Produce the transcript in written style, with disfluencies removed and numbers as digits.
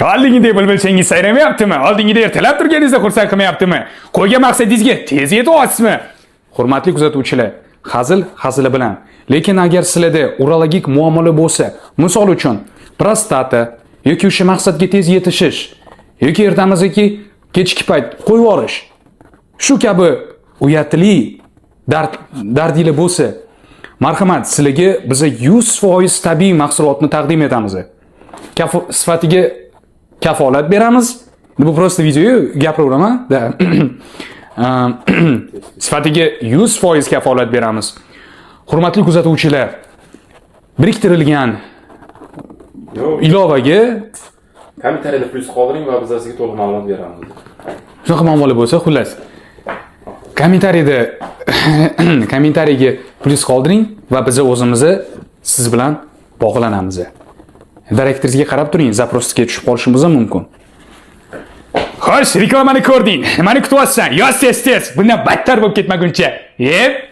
Oldingidek bulbulchangiz sayramayaptimi? Oldingida ertalab turganingizda xursand qilmayaptimi? Qo'ygan maqsadingizga tez yetyapsizmi? Hurmatli kuzatuvchilar, hazil hazili bilan. Lekin agar sizlarda urologik muammolar bo'lsa, misol uchun prostata yoki o'sha maqsadga tez yetishish yoki ertamizki kechki payt qo'yib yuborish, shu kabi uyatli dard dardinglar bo'lsa, marhamat, sizlarga biza 100% tabiiy mahsulotni taqdim etamiz. Sifatiga kafolat beramiz. Bu просто video gapiraveraman. Да. Sifatiga 100% kafolat beramiz. Hurmatli kuzatuvchilar, biriktirilgan Yo'q. ilovaga Kommentariyada plyus qoldiring va biz sizga to'liq ma'lumot beramiz. Shunaqa muammolar bo'lsa, xullas, kommentariyga plyus qoldiring va biz o'zimizni siz bilan bog'lanamiz. Direktoringizga qarab turing, запрос ga tushib qolishimiz ham mumkin. Xo'sh, reklamani ko'rding. Nimani kutyapsan? Yoz tez tez. Bundan battar bo'lib ketmaguncha. Yep.